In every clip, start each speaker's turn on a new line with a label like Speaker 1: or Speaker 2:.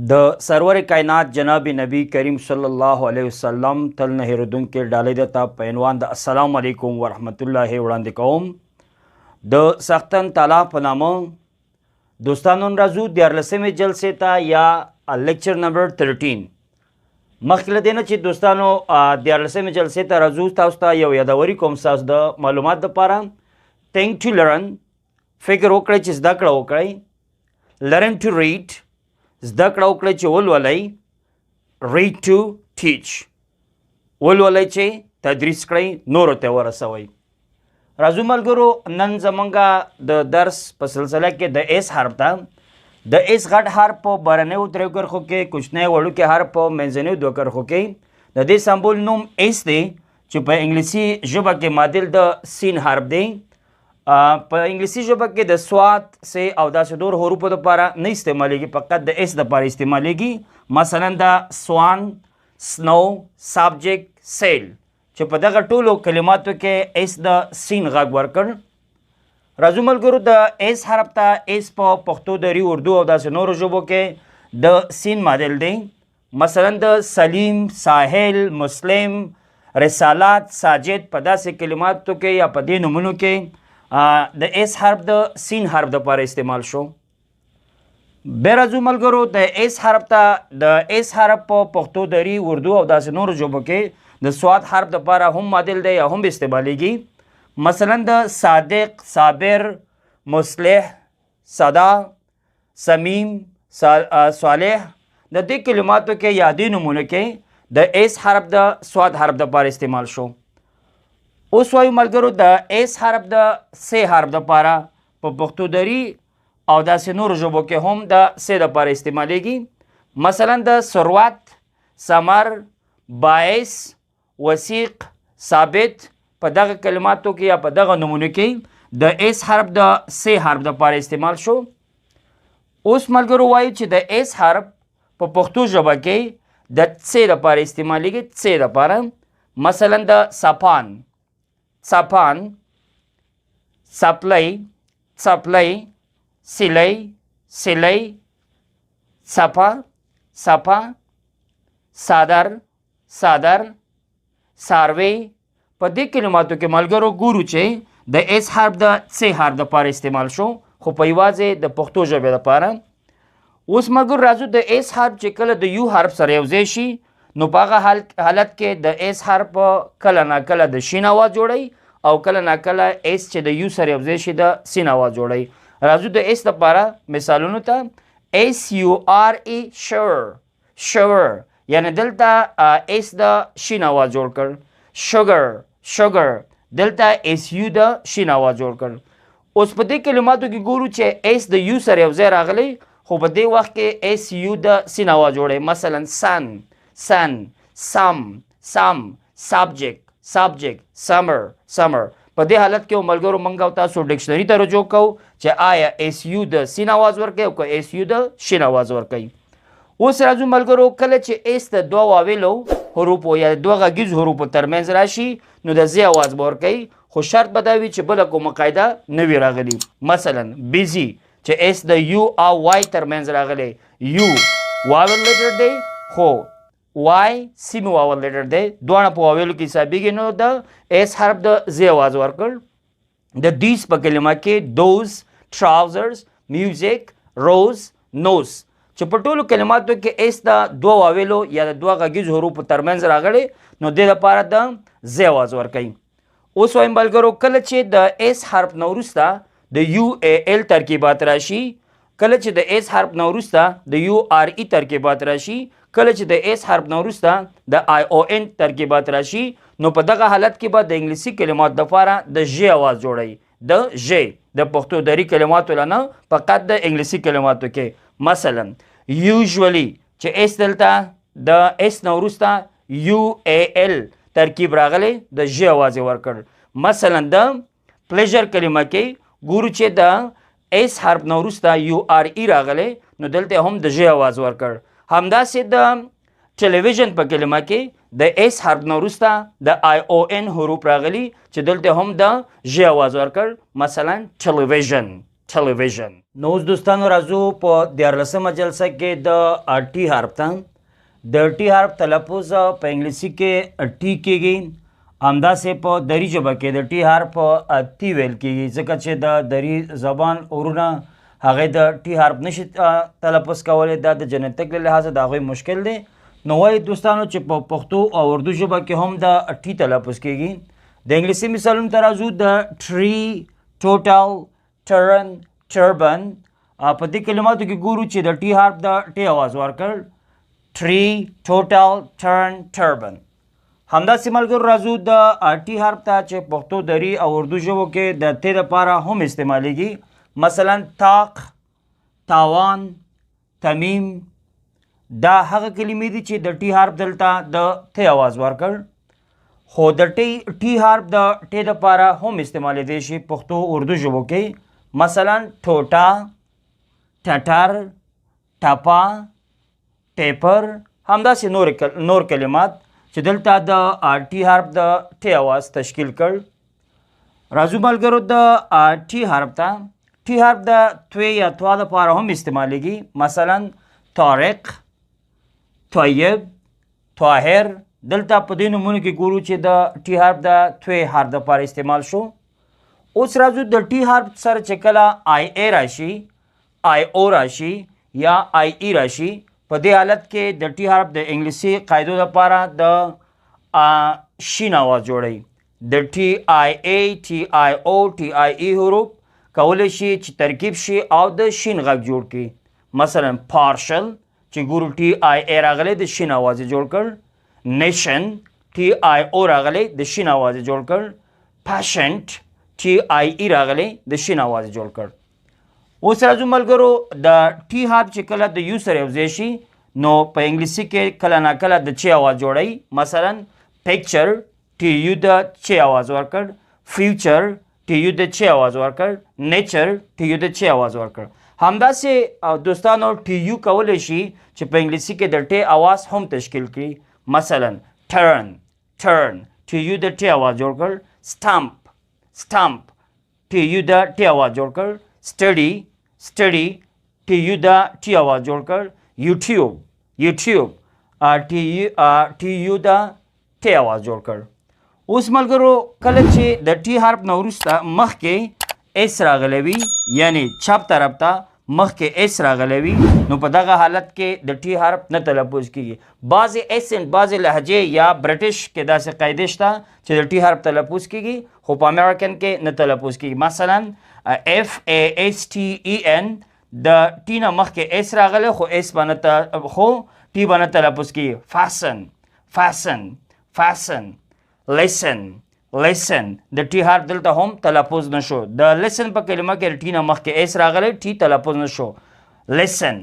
Speaker 1: د سرور کائنات جناب نبی کریم صلی الله علیه وسلم تل نه هېرېدونکې ډالۍ درته په عنوان د السلام علیکم ورحمت الله وړاندې کوم. د سختن تعالی په نامه دوستانو، راځو 13مې جلسې ته یا لیکچر نمبر 13. مخکې له دې نه چې دوستانو 13مې جلسې ته راځو، تاسو ته یو یادوري کوم ستاسو د معلومات دپاره. Think to learn، فکر وکړئ چې زده کړه وکړئ. Learn to read، زده کړه وکړئ چې ولولئ. Read to teach، ولولئ چې تدریس کړئ، نورو ته ورسوئ. راځو ملګرو، نن زمونږ د درس په سلسله کې د S حرف ده. د S غټ حرف په برنیو دریو کرښو کې، کوچنی وړوکی حرف په منځنیو دوه کرښو کې. د دې سمبول نوم S دی چې په انګلیسي ژبه کې معادل د سین حرف دی. په انګلیسي ژبه کې د سواد، سه او داسې نور حروفو دپاره نه استعمالیږي، فقط د S دپاره استعمالیږي. مثلا د swan، snow، subject، sail، چې په دغه ټولو کلماتو کې S د سین غږ ورکړ. راځو ملګرو د S حرف ته. S په پښتو، دري، اردو او داسې نورو ژبو کې د سین معادل دی. مثلا د سلیم، ساحل، مسلم، رسالات، ساجد، په داسې کلماتو کې یا په دې نومونو کې د S حرف د سین حرف دپاره استعمال شو. بیا راځو ملګرو د S حرف ته. د S حرف په پښتو، دري، اردو او داسې نورو ژبو کې د سواد حرف دپاره هم معادل دی یا هم استعمالیږي. مثلا د صادق، صابر، مصلح، صدا، صمیم، صالح، د دې کلماتو کې یا دې نومونو کې د S حرف د سواد حرف دپاره استعمال شو. اوس وایو ملګرو د S حرف د س حرف دپاره په پښتو، دري او داسې نورو ژبو کې هم د س دپاره استعمالیږي. مثلا د ثروت، ثمر، باعث، وثیق، ثابت، په دغه کلماتو کې یا په دغه نومونو کې د S حرف د س حرف دپاره استعمال شو. اوس ملګرو وایو چې د S حرف په پښتو ژبه کې د څ دپاره استعمالیږي، څ دپاره. مثلا د سپان، څپان، څپلۍ، څپلۍ، سیلۍ، سیلۍ، څپه، څپه، څادر، څادر، څاروی، په دې کلماتو کې ملګرو ګورو چې د S حرف د څ حرف دپاره استعمال شو، خو په یوازې د پښتو ژبې دپاره. اوس ملګرو راځو د S حرف چې کله د U حرف سره یوځای شي، نو په هغه حالت کې د S حرف کله ناکله د شین اواز جوړوي او کله ناکله S چې د U سره یوځای شي، د سین اواز جوړوي. راځو د S دپاره مثالونو ته. S U R E، sure، sure، یعنی دلته S د شین اواز جوړ کړ. Sugar، sugar، دلته S U د شین اواز جوړ کړ. اوس په دې کلماتو کې ګورو چې S د U سره یو ځای راغلی، خو په دې وخت کې S U د سین اواز جوړوي. مثلا sun، sun، sum، sum، subject، subject، summer، summer. په دې حالت کې ملګرو مونږ او تاسو ډکشنري ته رجوع کوو چې آیا S U د سین اواز ورکوي او که S U د شین اواز ورکوي. اوس راځو ملګرو، کله چې S د دوه واویلو حروفو یا دوه غږیز حروفو ترمنځ راشي، نو د زی اواز به ورکوي، خو شرط به دا وي چې بله کومه قاعده نه وي راغلي. مثلا busy، چې S د U او Y ترمنځ راغلی، U vowel letter دی خو Y semi vowel letter دی، دواړه په واویلو کې حسابېږي، نو د S حرف د زی اواز ورکړ. د these په کلمه کې those، trousers، music، rose، nose، چې په ټولو کلماتو کې S د دوه واویلو یا د دوه غږیزو حروفو ترمنځ راغلی، نو دې دپاره د زی اواز ورکوي. اوس وایم ملګرو، کله چې د S حرف نه وروسته د U A L ترکیبات راشي، کله چې د S حرف نه وروسته د U R E ترکیبات راشي، کله چې د S حرف نه وروسته د I O N ترکیبات راشي، نو په دغه حالت کې به د انګلیسي کلمات دپاره د ژ اواز جوړوي، د ژ. د پښتو دري کلماتو له نه، فقط د انګلیسي کلماتو کې. مثلا usually، چې S دلته د S نه وروسته U A L ترکیب راغلی، د ژ اواز یې ورکړ. مثلا د pleasure کلمه کې ګورو چې د S حرف نه وروسته U R E راغلی، نو دلته هم د ژ اواز ورکړ. همداسې د ټلویزیون په کلمه کې د S حرف نه وروسته د I O N حروف راغلي چې دلته هم د ژ اواز ورکړ، مثلا television. ټلویزیون. نو اوس دوستانو راځو په 13مه جلسه کې د ټي حرف ته. د ټي حرف تلفظ په انګلیسي کې ټي کېږي، همداسې په دري ژبه کې د ټي حرف تی ویل کېږي، ځکه چې د دري زبان ورونه هغې د ټي حرف نشي تلفظ کولی، دا د جنتیک له لحاظه د هغوی مشکل دی. نو وایي دوستانو چې په پښتو او اردو ژبه کې هم د ټي تلفظ کېږي. د انګلیسي مثالونو ته راځو، د ټري، ټوټل، ټرن، ټربن. په دې کلماتو کې ګورو چې د ټي حرف د ټي اواز ورکړ، ټري، ټوټل، ټرن، ټربن. همداسې ملګرو راځو د ټي حرف ته چې پښتو، دري او اردو ژبو کې د تی دپاره هم استعمالیږي. مثلا تاق، تاوان، تمیم، دا هغه کلمې دي چې د ټي حرف دلته د تی اواز ورکړ. خو د ټي حرف د ټي دپاره هم استعمالیدی شي پښتو اردو ژبو کې. مثلا ټوټه، ټټر، ټپه، ټیپر، همداسې نور کلمات چې دلته د ټي حرف د ټي اواز تشکیل کړ. راځو ملګرو د ټي حرف ته. ټي حرف د توی یا توا دپاره هم استعمالیږي. مثلا طارق، طیب، طاهر. دلته په دې نومونو کې ګورو چې د ټي حرف د توی حرف دپاره استعمال شو. اوس راځو د ټي حرف سره چې کله آی ای راشي، آی او راشي یا آی ای راشي، په دې حالت کې د ټي حرف د انګلیسي قاعدو دپاره د شین اواز جوړوي. د ټي آی ای، ټي آی او، ټي آی ای حروف کولی شي چې ترکیب شي او د شین غږ جوړ کړي. مثلا پارشل چې ګورو ټي آی ای راغلی د شین اواز یې جوړ کړ، نیشن ټي آی او راغلی د شین اواز یې جوړ کړ، پیشنټ ټي آی ای راغلی د شین اواز یې جوړ کړ. اوس راځو ملګرو د ټي حرف چې کله د یو سره یوځای شي نو په انګلیسي کې کله ناکله د چی اواز جوړوي. مثلا پیکچر، ټي یو د چی اواز ورکړ، فیوچر، ټي یو د چی اواز ورکړ، نیچر، ټي یو د چی اواز ورکړ. همداسې دوستانو ټي یو کولی شي چې په انګلیسي کې د ټي اواز هم تشکیل کړي. مثلا ټرن، ټرن، ټي یو د ټي اواز جوړ کړ، سټمپ، سټمپ، ټي یو د ټي اواز جوړ کړ، سټډي، سټډي، ټي یو د ټي اواز جوړ کړ، یوټیوب، یوټیوب، ټي یو د ټي اواز جوړ کړ. اوس ملګرو کله چې د ټي حرف نه وروسته مخکې اس راغلی وي، یعنی چپ طرف ته مخکې اس راغلی وي، نو په دغه حالت کې د ټي حرف نه تلفظ کیږي. بعضې اسنټ، بعضې لهجې یا برټش کې داسې قاعدې شته چې د ټي حرف تلفظ کیږي، خو په امریکن کې نه تلفظ کیږي. مثلا اف ای اس ټي ای ان، د ټي نه مخکې اس راغلی خو اس به نه خو ټي به نه تلفظ کیږي. فاسن، فاسن، فاسن، لیسن، لیسن، د ټي حرف دلته هم تلفظ نه شو. د لیسن په کلمه کې د ټي نه مخکې اس راغلی، ټي تلفظ نه شو، لیسن.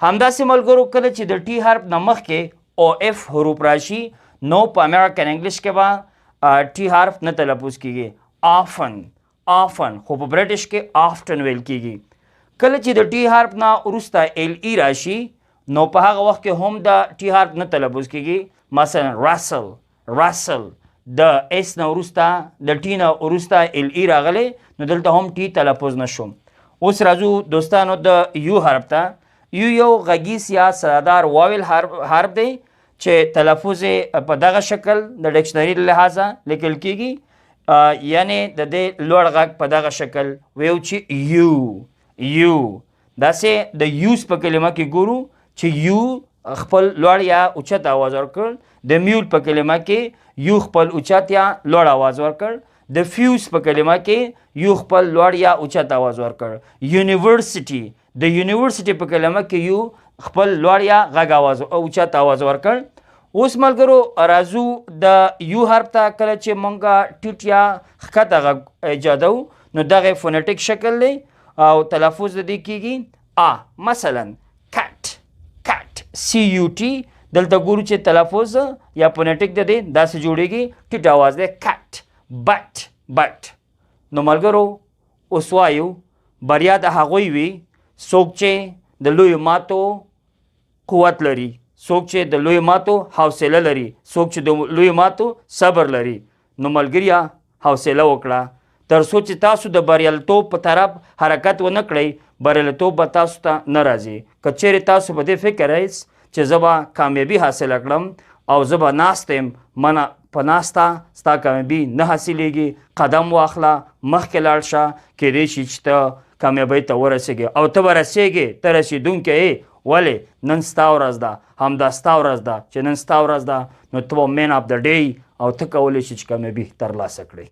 Speaker 1: همداسې ملګرو کله چې د ټي حرف نه مخکې او اف حروف راشي نو په امریکن انګلیش کې به ټي حرف نه تلفظ کیږي. آفن، آفن، خو په برټش کې آفټن ویل کیږي. کله چې د ټي حرف نه وروسته ال ای راشي نو په هغه وخت کې هم د ټي حرف نه تلفظ کیږي. مثلا راسل، راسل، د اس نه وروسته د ټي نه وروسته ال ای راغلی نو دلته هم ټي تلفظ نه شو. اوس راځو دوستانو د یو حرف ته. یو یو غږیز یا صدادار واویل حرف دی چې تلفظ یې په دغه شکل د ډکشنري له لحاظه لیکل کیږي، یعنی د دې لوړ غږ په دغه شکل ویو چې یو، یو. داسې د یوز په کلمه کې ګورو چې یو خپل لوړ یا اوچت اواز ورکړ، د میول په کلمه کې یو خپل اوچت یا لوړ اواز ورکړ، د فیوز په کلمه کې یو خپل لوړ یا اوچت اواز ورکړ، یونیورسیټي، د یونیورسیټي په کلمه کې یو خپل لوړ یا غږ اواز اوچت اواز ورکړ. اوس ملګرو راځو د یو حرف ته. کله چې مونږ ټیټ یا ښکته غږ ایجادوو نو دغه فونیټیک شکل دی او تلفظ د دې کیږي ا. مثلا کټ، کټ، سی یو ټي، دلته ګورو چې تلفظ یا فونیټیک د دې داسې جوړیږي، ټیټ اواز دی، کټ، بټ، بټ. نو ملګرو اوس وایو بریا د هغوی وي څوک چې د لویو ماتو قوت لري، څوک چې د لویو ماتو حوصله لري، څوک چې د لویو ماتو صبر لري. نو ملګریا حوصله وکړه، تر څو چې تاسو د بریالیتوب په طرف حرکت ونه کړئ، بریالیتوب به تاسو ته نه راځي. که چیرې تاسو په دې فکر یاست چې زه به کامیابي حاصله کړم او زه به ناست یم، منه په ناسته ستا کامیابي نه حاصلېږي. قدم واخله، مخکې لاړ شه، کېدای شي چې ته کامیابۍ ته ورسېږې او ته به رسېږې، ته رسېدونکی یې. ولې نن ستا ورځ ده، همدا ستا ورځ ده، چې نن ستا ورځ ده نو ته به مین اف د ډی او ته کولی شې چې کامیابي ترلاسه کړې.